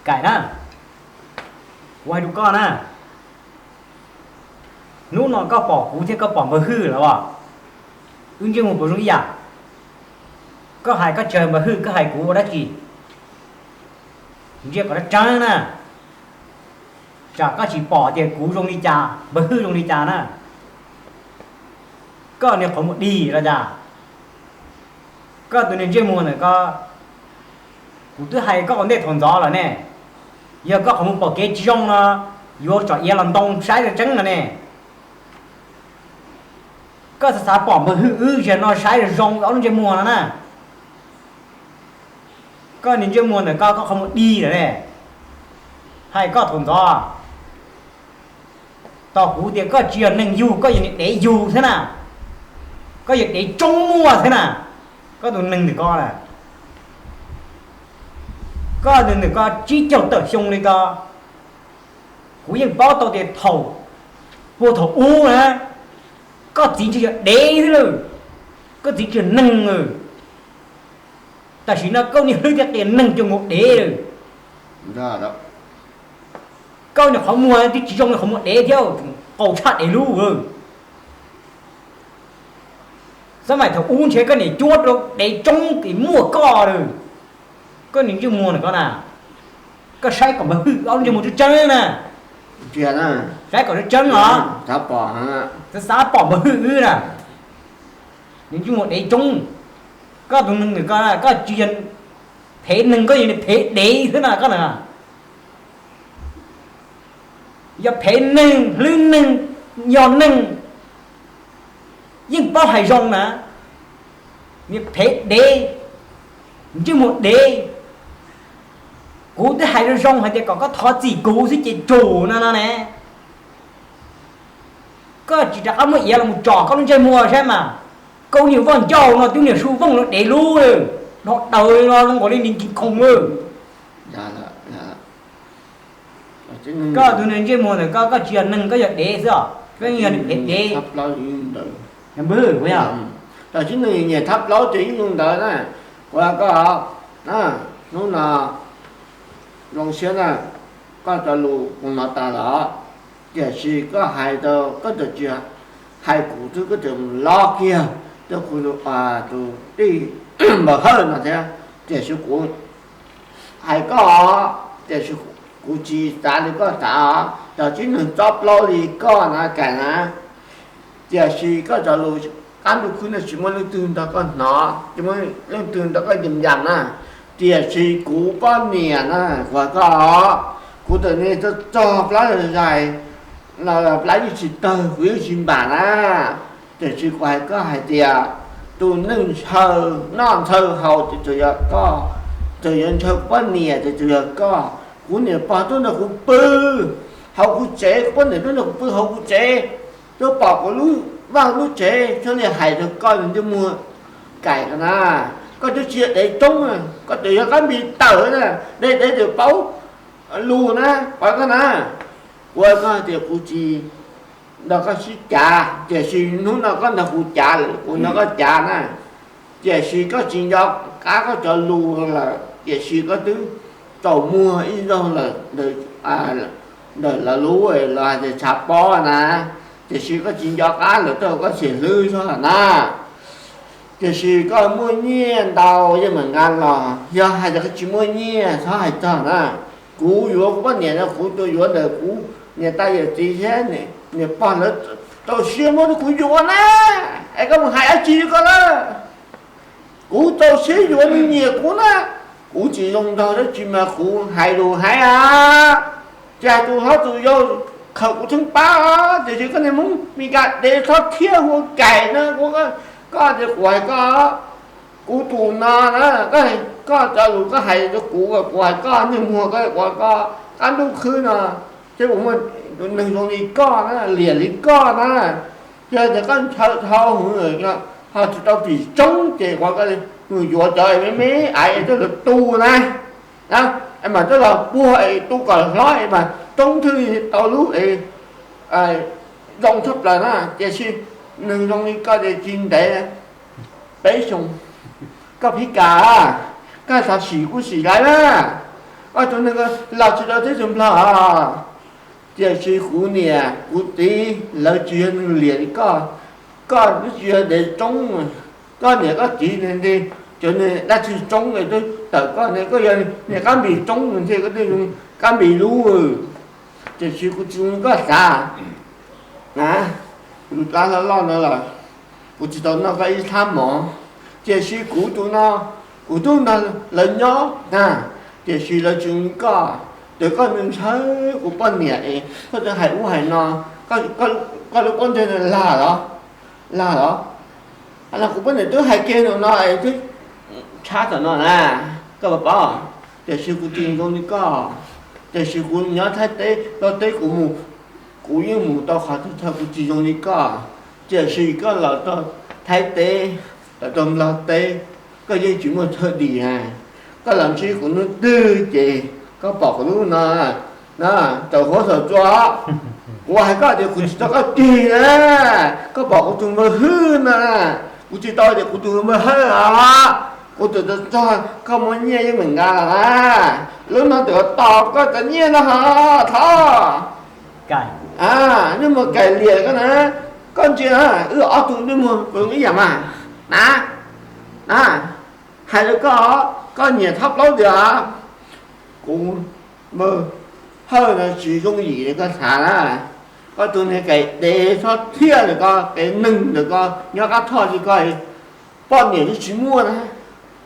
Kaim na, kuv hais rau koj na, hnub no koj pom kuv thiab koj pom npawg Hwj lawm os, wb ntsej muag puas zoo ib yam? Koj hais koj tsis hais npawg Hwj, koj hais kuv ua dab tsi? Ntsia kom tseeb tseeb na, tsam koj tsis pom tias kuv zoo li cas, npawg Hwj zoo li cas na. Koj niag qhov muag dig los cas? Koj tus niag ntsej muag ntawm koj, kuv twb hais koj ua ntej thaum ntxov lawm ne, yog koj qhov muag pom kev tsis zoo no, yuav tsom iav los ntoo saib tseeb tseeb no ne. Koj xav xav pom npawg Hwj wb zaum no saib zoo zoo ob lub ntsej muag no na. Koj niag ntsej muag ntawm koj, koj qhov muag dig lawm ne. Hais koj thaum ntxov, tos kuv tias koj tsis yog neeg yug, koj yog niag dev yug thiab na, koj yog dev tsoob muaj thiab na. Koj tus neeg ntawm koj na, koj tus ntawm koj tsib caug tawm xyoo li ko, kuv yeej paub tau tias thaum, puag thaum ub na, koj txiv ntshe yog dev thiab lawm, koj txiv tsis yog neeg lawm. Tam sim no koj niag hlwb thiab qias neeg coj nkaus dev lawm. Koj niag qhov muag twb tsis zoo li qhov muag dev thiab, qaus tshaj dev lub. Xab maim thaum ub ntshe koj niam cuab rau dev tsoob es muaj koj lawm. Koj niag ntsej muag ntawm koj na, koj saib kom npawg Hwj ob lub ntsej muag tseeb tseeb na. Saib kom tseeb tseeb os. Xav pom npawg Hwj wb na. Niag ntsej muag dev tsoob. Koj tus neeg ntawm koj, koj tsis yog phem neeg, koj yog niag phem dev xwb na koj na. Yog phem neeg, hlwb neeg, yog neeg, yeej paub hais zoo na. Niag phem dev, ntsej muag dev. Kuv twb hais zoo zoo hais tias kom koj thov txim kuv xwb ces tsum no no ne. Koj tsis rov qab muab iav los mus tsom koj lub ntsej muag saib mas. Koj niag vaj ncauj no twb niag su vooj los dev lub, dhau daws li no zoo nkaus li niag King Kong lawm. Koj tus niag ntsej muag ntawm koj, koj tsis yog neeg, koj yog dev xwb os, koj yeej yog niag phem dev. Npawg Hwj, kuv yog. Tam sim no nyiam thab plaub ces yeej zoo ntawd na. Kuv hais koj, hnub no zoo siab na, koj cov lus kuv hnov tas lawm, tiam sis koj hais tau koj txawm tsis hais kuv xwb, koj txawm mus lob kiag rau kuv tus tij Npawg Hawj no thiab, tiam sis kuv hais koj, tiam sis kuv tsis xav li koj xav, cov tib neeg txob plaub li koj na Kaim na. Tiam sis koj cov lus qab ntuj khwb no tsis muaj leej twg nrog koj hnov, tsis muaj leej twg nrog koj yam yam na. Tiam sis kuv poj niam na, kuv hais koj, kuv txawm niaj txog txog plab zais los plab yeej tsis tawg, kuv yeej tsis npam na. Tiam sis kuv hais koj hais tias tus neeg ntshaw noj ntshaw haus ces tsuas yog koj, txawm yuav ntshaw kuv poj niam ces tsuas yog koj. Kuv niam pog tuaj nrog kuv pw hauv kuv tsev, kuv poj niam tuaj nrog kuv pw hauv kuv tsev, tuaj pom kuv lub vaj lub tsev, thiaj li hais rau koj ntsej muag Kaim ko na. Koj twb tsis yog dev roob, koj txawm yog kab npis tawm na, dev dev txawm paub lus na, kuv hais koj na. Kuv hais koj tias kuv tsis nrog koj sib cav, tiam sis hnub no koj nrog kuv cav lawm, kuv nrog koj cav na. Tiam sis koj tsis nco qab koj cov lus lawm, tiam sis koj twb tsaus muag ib zaug lawm ntawm lawv lub los hais tias tshav pob na, tiam sis koj tsis nco qab lawm, tej zaum koj tseem hlwb zog na. Tiam sis koj muaj nyiaj ntau yeej meem nqa los, yog hais tias koj tsis muaj nyiaj txhob hais txog na. Kuv yuav kuv poj niam no kuv tsuas yuav ntawm kuv niam tais yawm txiv thiab niam pog lawv txaus siab muab rau kuv yuav na. Es koj mus hais dab tsi rau koj lawm? Kuv txaus siab yuav nws nyiam kuv na. Kuv tsis zoo nraug dab tsi mas kuv hais lus hais a, cas tus hlob tus yau khaws kuv tsheej pab, tiam sis koj niag Hmoob Mes Kas dev txhob thiab hu Kaim na. Koj tias kuv hais koj, kuv tus no na, koj cov lus koj hais rau kuv, kuv hais koj niag muag, koj kuv hais koj, qab ntuj khwb no thiab puas muaj tus neeg zoo li koj na, liam li koj na. Yog tias koj ntshaw dhau hwv, ho tsis tau tim tsoob ces kuv mus yuav cov me me aiv es coj los tu na, es mam coj los puag es tu kom hlob es mas roob thiaj li tau lub es zoo tshaj plaws na. Tiam sis neeg zoo li koj ces tsis ntev peb xyoo koj phib kas, koj xav sim kuj sim lawm na. Koj tus neeg ko los tsis tau teb chaws Nplog os. Tiam sis kuv niam kuv txiv lawv tsis yog neeg liam li koj. Koj twb tsis yog dev roob, koj niam koj txiv nti, cov niag dab tsi roob twb tawm koj ne, koj yog niag qab npis roob nti, koj twb zoo qab npis lub. Tiam sis kuv tsis zoo li koj xav na. Lub plab loj loj no los kuv tsis tau noj koj ib txhab mov. Tiam sis kuv tus no, kuv twb nrog lawv nyob na, tiam sis lawv tsis zoo li koj. Ces koj ntshaw kuv poj niam es koj twb hais ub hais no, koj lub pob ntseg lag los, lag los. Los kuv poj niam twb hais kiag no no es twb tshab tom no na, koj puas paub? Tiam sis kuv tsis zoo li koj, tiam sis kuv nyob Thaib teb, Thaib teb kuv mus, kuv yeej mus tau qhov twg tau, kuv tsis zoo li koj. Tiam sis koj los rau Thaib teb, los rau Nplog teb, koj yeej tsis muaj thawj dim na. Koj los ntsib kuv hnub twg ces koj pom kuv lub no na, tawm huab saum tsua. Kuv hais koj tias kuv tsis tau koj tig na, koj pom kuv tus npawg Hwj no na, kuv tsis tau tias kuv tus npawg Hawj os. Kuv tus txog txog koj muaj nyiaj yeej meem nqa los na, lub no tus tos koj cov nyiaj no ho thov. Nej mus kais liam koj na, koj ntsia na, wb ob tug ntsej muag zoo ib yam mas na, na, hais rau koj, koj nyiam txhob plaub tias kuv npawg Hawj no tsis yooj yim li koj xav na. Koj tus niag kais dev txhob thiaj ntawm ko, kais neeg ntawm ko, nyob qab thoj li koj, poj niam twb tsis muaj na,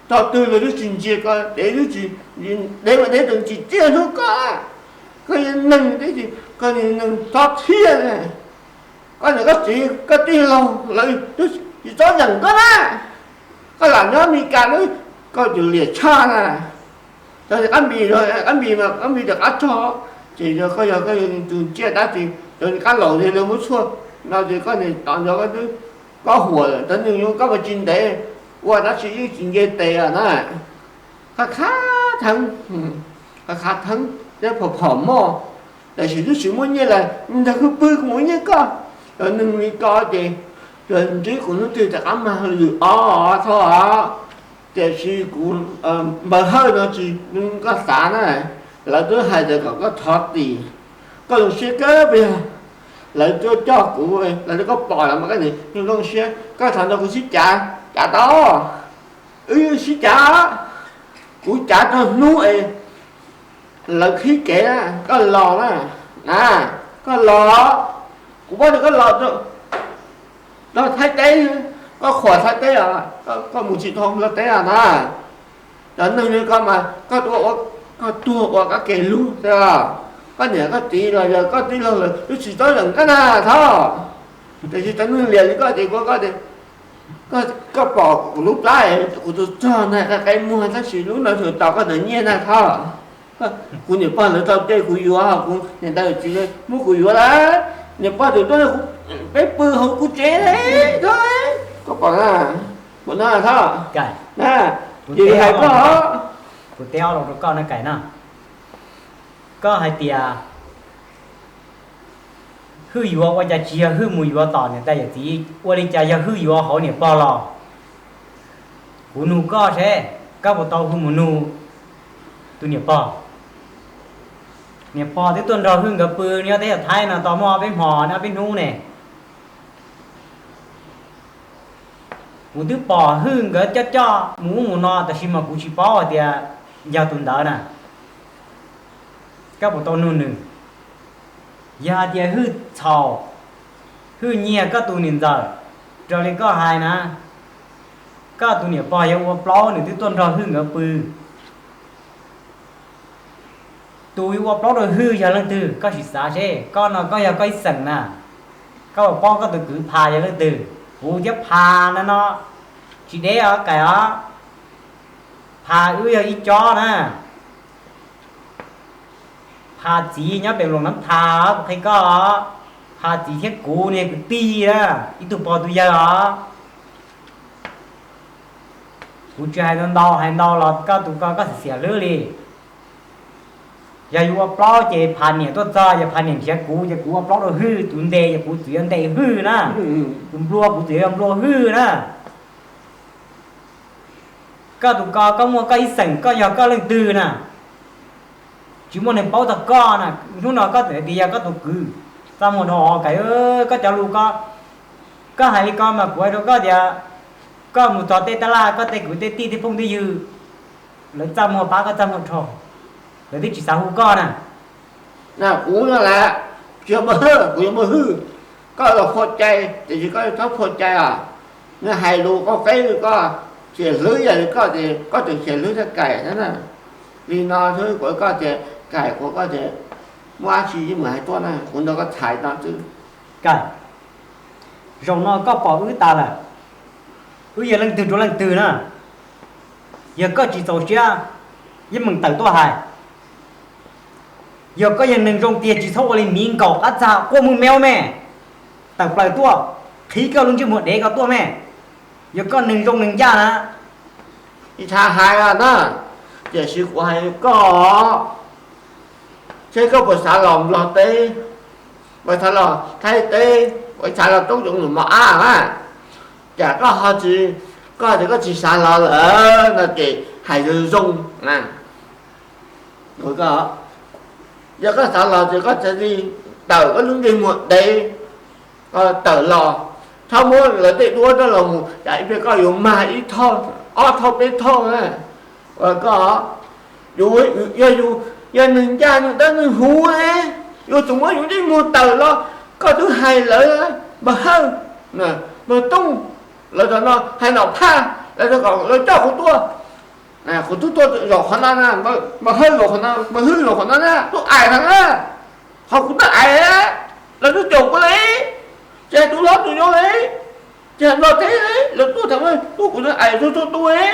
tog twg los twb tsis ntsia koj, dev twb tsis, dev mas dev tseem tsis txiaj hlub koj. Koj yog neeg, koj yog neeg txhob thiaj na. Koj niam koj txiv koj tij laug lawv twb tsis txhob zeem koj na. Koj lam nyob Amelikas na, koj tus liam tshaj na. Cov niag qab npis, qab npis mas qab npis rov qab tso, ces yog koj yog koj yog tus tsiaj dab tsi, cov niag qab laus li lawv muab tshuaj no ces koj niam tos nrog koj twb, koj huam lawm, cov neeg zoo koj mas tsis ntev, ua dab tsi yeej tsis nce tes na. Qab qhab theeb, qab qhab theeb thiab phom phom moj, tiam sis twb tsis muaj nyiaj lawm, ntag hwj pw kuv mus nyiaj koj. Cov neeg li koj ces yog ntsib kuv hnub twg rov qab mag lwm ob thoj. Tiam sis kuv npawg Hawj no tsis zoo koj xav na, lawv twb hais tias kom koj thov tim, koj zoo siab kawg puas yog? Lawv tuaj coj kuv, lawv tias koj pom lawm mas koj zoo zoo siab, koj thov nrog kuv sib cav, cav tau, wb sib cav, kuv cav txog hnub es lawv qhib kev na, koj los na, na, koj los, kuv pab rau koj los rau Thaib teb, koj khuam Thaib teb os, koj mus tsis tau Nplog teb os na. Cov neeg li koj mas koj tuag, koj tuag ua kab ke lug xwb. Koj niam koj txiv los yog koj tij laug lawv twb tsis txhob zeem koj na thov. Tiam sis cov neeg liam li koj ces kuv, koj pom kuv lub plab, kuv tus txog na, qe muag tab sis lub no tsuas tos koj tus nyiaj na thov. Kuv niam pog lawv tau cej kuv yuav, kuv niam tais txiv muab kuv yuav lawm, niam pog tus tuaj, peb pw hauv kuv tsev, koj pom na, pom no thov, na, ces hais koj. Kuv teb ob lo rau koj na Kais na, koj hais tias Hwj yuav ua cas tsis yog Hwj mus yuav tom niam tais yawm txiv, ua li cas yog Hwj yuav hauv niam pog los? Kuv nug koj seb koj puas tau hu mus nug tus niam pog. Niam pog twb tuaj nrog Hwj nkawd pw nyob teb chaws Thaib no tau muaj ob peb hmo ob peb hnub ne. Kuv twb pom Hwj nkawd coj coj mus ub mus no tab sis mas kuv tsis paub hais tias yog tus ntawd na. Koj puas tau nug nws? Yog hais tias Hwj txhaum, Hwj nyiag koj tus niam ntxawm, raws li koj hais na, koj tus niam pog yuav ua plaub, nws twb tuaj nrog Hwj nkawd pw. Tus yuav ua plaub rau Hwj yog leej twg? Koj sim xav seb, koj no koj yog koj ib xeem na, koj puas paub koj tus kwv Phas yog leej twg? Kuv thiab Phas no no tsis deb os Kais os. Phas wb yog ib cob na. Phas txiv nyob pem Loos Nab Thas, kuv qhia koj os. Phas txiv thiab kuv niag kwv tij na, ib tug pog tus yawg os. Kuv tsis hais ntau ntau, hais ntau los koj tus ko koj xiam xiam hlwb li. Yog yuav ua plaub ces Phas niam tuaj txog, yog Phas niam nrhiav kuv ces kuv ua plaub rau Hwj, tus ntes ces kuv txwm yuav ntes Hwj na, tus nplua kuv txwm yuav nplua Hwj na. Koj tus ko koj muaj koj ib xeem, koj yog koj leej twg na? Tsis muaj neeg paub txog koj na, hnub no koj txawm tias yog koj tus kwv. Txaj muag dhau os Kaim, koj cov lus ko, koj hais li ko mas kuv hais rau koj tias koj mus txog tej tab laj koj tej kwv tej tij tej phooj tej ywg, lawv txaj muag pab koj txaj muag dhau, lawv twb tsis xav hu koj na. Na kuv no las, tsis yog npawg hwj, kuv yog npawg hwj. Koj los phua cai tiam sis koj txhob phua cai os. Nws hais lus qau qeb rau koj, xiam hlwb yam li koj ces koj tseem xiam hlwb txog Kaim thiab na. Li no xwb kuv hais koj tias Kaim, kuv hais koj tias muaj dab tsi yeej meem hais tuaj na, kuv nrog koj txhais no xwb. Kaim, zaum no koj pom wb tas lawm, wb yog leej twg rau leej twg na. Yog koj tsis txaus siab, yeej meem tawm tuaj hais. Yog koj yog neeg zoo tiag tsis txhob ua li miv nkaum qab txag quaj muaj meob me, tawm plaws tuaj, qhib koj lub ntsej muag dev ko tuaj me. Yog koj neeg zoo neeg ncaj na, ib txha hais na, tiam sis kuv hais koj, seb koj puas xav los Nplog teb, puas xav los Thaib teb, puas xav los toob tsoom nus mos ab na. Cas koj ho tsis, koj tias koj tsis xav los lawm no ces hais zoo zoo na. Yog koj xav los ces koj txawm li tawm koj lub ntsej muag dev tawm los, txhob muab lawv tej duab rau los mus, cas ib pliag koj yuav mag ib thoj, ob thoj peb thoj na. Ua koj, yus, yog yus yog neeg ncaj neeg dawb neeg huv ne, yuav tsum muab yus ntsej muag tawm los. Koj twb hais lawv, npawg Hawj, npawg Tooj, lawv tom no hais nom phaj, lawv kom lawv coj kuv tuaj, kuv twb tuaj zaum qhov no na, npawg Hawj zaum qhov no, npawg Hwj zaum qhov no na, tuaj ais heev na. Qhov kuv twb ais, lawv twb caum kuv li, ces tus hlob tus yau li, ces Nplog teb li, lawv tuaj tham, tuaj kuv twb ais tuaj tuaj tuaj li.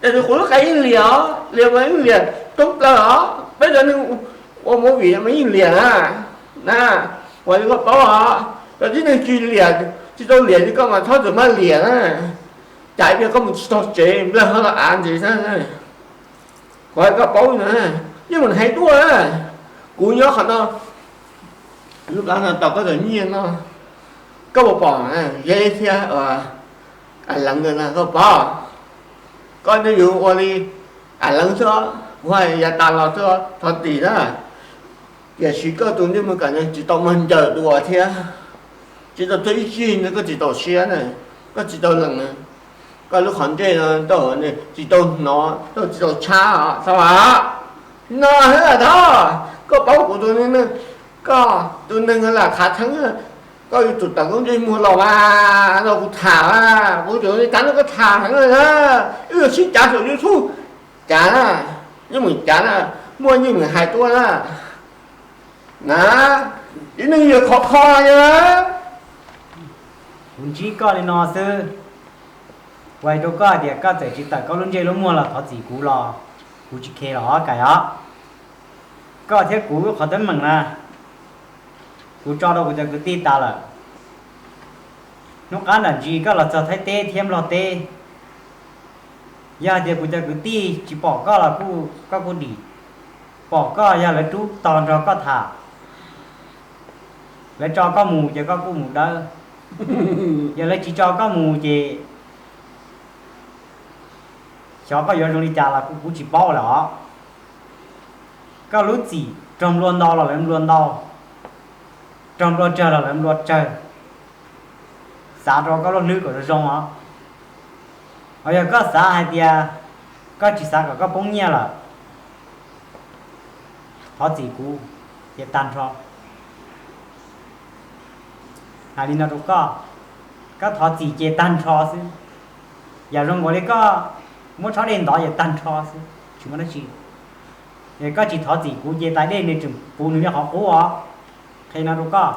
Ces kuv lub qe yeej liam os, liam mas yeej liam thoob plaws os, peb cov neeg ua movie mas yeej liam na. Na, ua li koj paub os, cov tib neeg tsis liam, tsis tau liam li koj mas txhob txwm maj liam na. Cas ib pliag koj mus tsis tau tsev, nplawg ho los av ntxiv xwb. Kuv hais koj paub na, yeej meem hais tuaj na. Kuv nyob qhov no, lub plab no tos koj tus nyiaj no, koj puas pom Zeb thiab Av Leev ntawd na, koj pom? Koj nyob yus ua li Av Leev xwb, kuv hais yav tas los xwb, thov txim na. Tiam sis koj tus ntsej muag Kaim no tsis tau mag ncaws dua thiab, tsis tau tuag ib tsig no koj tsis txaus siab na, koj tsis tau lees na. Koj lub qhov ntsej no tsis tau hnov, tsis tau tshab os, txhob no xwb thov. Koj paub kuv tus neeg, koj tus neeg lam khav theeb, koj yuav tsum tawm koj ntsej muag los mas nrog kuv tham, kuv tseem li cas nrog koj tham heev na. Wb yuav sib cav saum YouTube, cav na, yeej meem cav na, muaj yeej meem hais tuaj na. Na, tib neeg yog khov kho yog. Kuv ntsib koj li no xwb, kuv hais rau koj tias koj txawm tsis tawm koj lub ntsej lub muag los thov txim kuv los kuv tsis khe los os Kaim os. Koj thiab kuv lub qhov teeb meem na, kuv tso rau kuv cov kwv tij tas lawm. Hnub qab nram ntsis koj los txog Thaib teb thiab Nplog teb, yog hais tias kuv cov kwv tij tsis pom koj los koj kuj dim, pom koj yog lawv rub tog nrog koj tham, lawv tso koj mus ces koj kuj mus dawb, yog lawv tsis tso koj mus ces xyov koj yuav zoo li cas los kuv tsis paub lawm os. Koj lub txim raug nplua ntau los lawv nplua ntau, raug nplua tsawg los lawv nplua tsawg. Xav rau koj lub hlwb kom zoo zoo os. Ho yog koj xav hais tias koj tsis xav kom koj poob nyiaj lawm, thov txim kuv ces tag nrho. Hais li no rau koj, koj thov txim ces tag nrho xwb. Yam zoo nkaus li koj muab tshob dej ntov ces tag nrho xwb, tsis muaj dab tsi. Es koj tsis thov txim kuv ces tais dej nws tseem puv nws li qhov qub os. Qhia no rau koj.